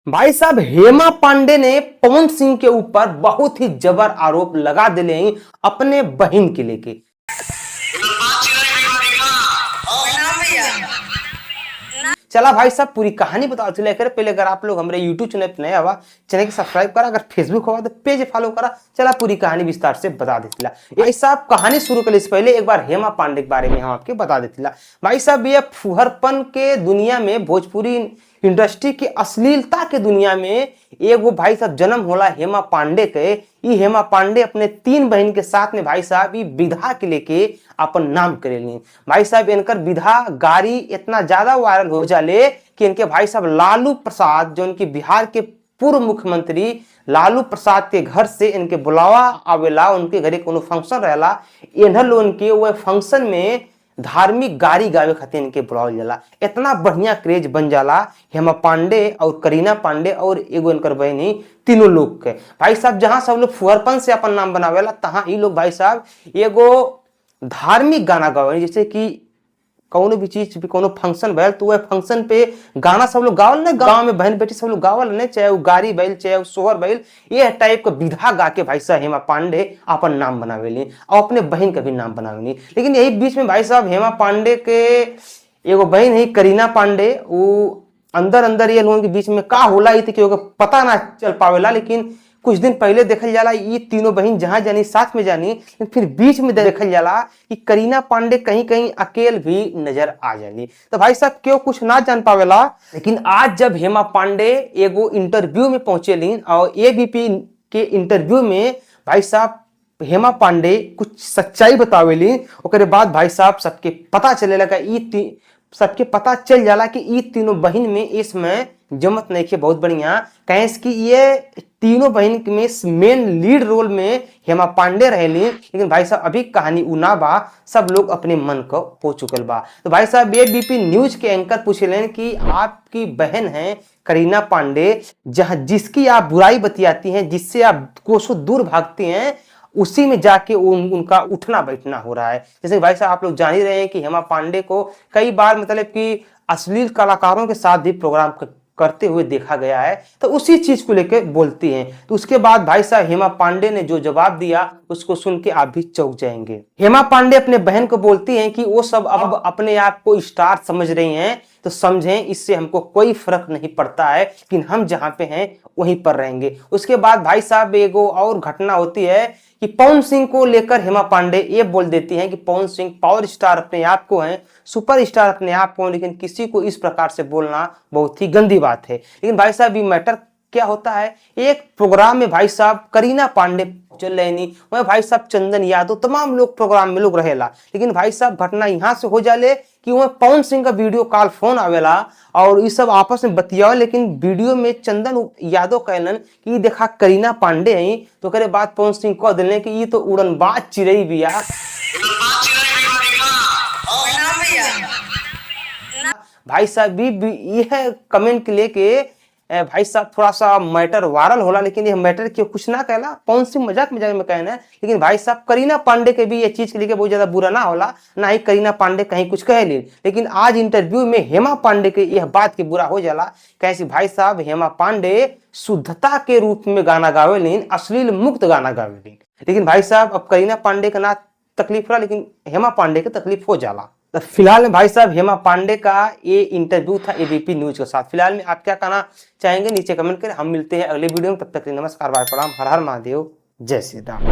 भाई साहब हेमा पांडे ने पवन सिंह के ऊपर बहुत ही जबर आरोप लगा दिले हैं अपने बहन के लेके। चला भाई साहब पूरी कहानी बताओ चले। पहले अगर आप लोग हमारे यूट्यूब चैनल पर नया हुआ चैनल के सब्सक्राइब करा, अगर फेसबुक हुआ तो पेज फॉलो करा। चला पूरी कहानी विस्तार से बता देतिला। भाई साहब कहानी शुरू करे से पहले एक बार हेमा पांडे के बारे में हम आपके बता देतिला। भाई साहब ये फुहरपन के दुनिया में, भोजपुरी इंडस्ट्री की अश्लीलता के दुनिया में एगो भाई साहब जन्म होला हेमा पांडे के। ई हेमा पांडे अपने 3 बहन के साथ में भाई साहब ई विधा के लेके अपन नाम करेली। भाई साहब इनकर विधा गारी इतना ज्यादा वायरल हो जाले कि इनके भाई साहब लालू प्रसाद, जो इनके बिहार के पूर्व मुख्यमंत्री लालू प्रसाद के घर से इनके बुलावा आवेला, उनके घरे कोनो फंक्शन रहेला, इन्हर लोगन के वह फंक्शन में धार्मिक गारी गावे खातिर इनके बुलावल जाला। इतना बढ़िया क्रेज बन जाला हेमा पांडे और करीना पांडे और एगो इनकर बहनी, तीनों लोग के। भाई साहब जहां सब लोग फुहरपन से अपन नाम बनावेला, तहां ई लोग भाई साहब एगो धार्मिक गाना गावे, जैसे कि कौनो भी चीज भी कोनो फंक्शन भयल तो वह फंक्शन पे गाना सब लोग गावल ना, गांव में बहन बेटी सब लोग गावल नहीं, चाहे वो गारी भइल चाहे वो सोहर भइल, ये टाइप का विधा गा के भाई साहब हेमा पांडे अपन नाम बनावेली और अपने बहन का भी नाम बनावेली। लेकिन यही बीच में भाई साहब हेमा पांडे के एगो बहन है करीना पांडे, वो अंदर अंदर ये लोगों के बीच में का होला ई तो पता ना चल पावेला। लेकिन कुछ दिन पहले देखल जाला ये तीनों बहन जहां जानी साथ में जानी, फिर बीच में देखल जाला कि करीना पांडे कहीं कहीं अकेल भी नजर आ जानी। तो भाई साहब क्यों कुछ ना जान पावेला। लेकिन आज जब हेमा पांडे एगो इंटरव्यू में पहुंचेली और एबीपी के इंटरव्यू में भाई साहब हेमा पांडे कुछ सच्चाई बतावेली, ओकरे बाद भाई साहब सबके पता चले लगा, सबके पता चल जाला कि ई तीनों बहन में इसमें जमत नहीं के बहुत बढ़िया। कहें कि ये तीनों बहन में मेन लीड रोल में हेमा पांडे रहेली। लेकिन भाई साहब अभी कहानी उ ना बा, सब लोग अपने मन को हो चुकल बा। तो भाई साहब एबीपी न्यूज के एंकर पूछे कि आपकी बहन है करीना पांडे, जहां जिसकी आप बुराई बतियाती हैं, जिससे आप कोसों दूर भागती हैं, उसी में जाके उनका उठना बैठना हो रहा है। जैसे भाई साहब आप लोग जान ही रहे हैं कि हेमा पांडे को कई बार मतलब कि अश्लील कलाकारों के साथ भी प्रोग्राम करते हुए देखा गया है, तो उसी चीज को लेके बोलती हैं। तो उसके बाद भाई साहब हेमा पांडे ने जो जवाब दिया उसको सुन के आप भी चौंक जाएंगे। हेमा पांडे अपने बहन को बोलती हैं कि वो सब अब अपने आप को स्टार समझ रही हैं, तो समझें इससे हमको कोई फर्क नहीं पड़ता है, लेकिन हम जहां पे हैं वहीं पर रहेंगे। उसके बाद भाई साहब एगो और घटना होती है कि पवन सिंह को लेकर हेमा पांडे ये बोल देती हैं कि पवन सिंह पावर स्टार अपने आप को हैं, सुपर स्टार अपने आप को हैं, लेकिन किसी को इस प्रकार से बोलना बहुत ही गंदी बात है। लेकिन भाई साहब ये मैटर क्या होता है, एक प्रोग्राम में भाई साहब करीना पांडे चल रहे नहीं, वह भाई साहब चंदन यादव तमाम लोग प्रोग्राम में लोग रहेला। लेकिन भाई साहब घटना यहाँ से हो जाले कि वह पवन सिंह का वीडियो कॉल फोन आवेला और ये सब आपस में बतियावे, लेकिन वीडियो में चंदन यादव कहलन कि देखा करीना पांडे हैं, तो करे बाद पवन सिंह कह दिले कि ये तो उड़नबाज चिड़ई बिया। भाई साहब भी यह कमेंट के लेके भाई साहब थोड़ा सा मैटर वायरल होला, लेकिन ये मैटर के कुछ ना कहला, पवन सिंह मजाक मजाक में कहना है। लेकिन भाई साहब करीना पांडे के भी ये चीज के लेके बहुत ज्यादा बुरा ना होला, ना ही करीना पांडे कहीं कुछ कह ली। लेकिन आज इंटरव्यू में हेमा पांडे के यह बात के बुरा हो जाला, कैसे भाई साहब हेमा पांडे शुद्धता के रूप में गाना गावेलीन, अश्लील मुक्त गाना गावेलीन। लेकिन भाई साहब अब करीना पांडे का ना तकलीफ रहा, लेकिन हेमा पांडे के तकलीफ हो जाला। तो फिलहाल में भाई साहब हेमा पांडे का ये इंटरव्यू था एबीपी न्यूज के साथ। फिलहाल में आप क्या कहना चाहेंगे नीचे कमेंट करें। हम मिलते हैं अगले वीडियो में, तब तक के लिए नमस्कार, बाय, प्रणाम, हर हर महादेव, जय श्री राम।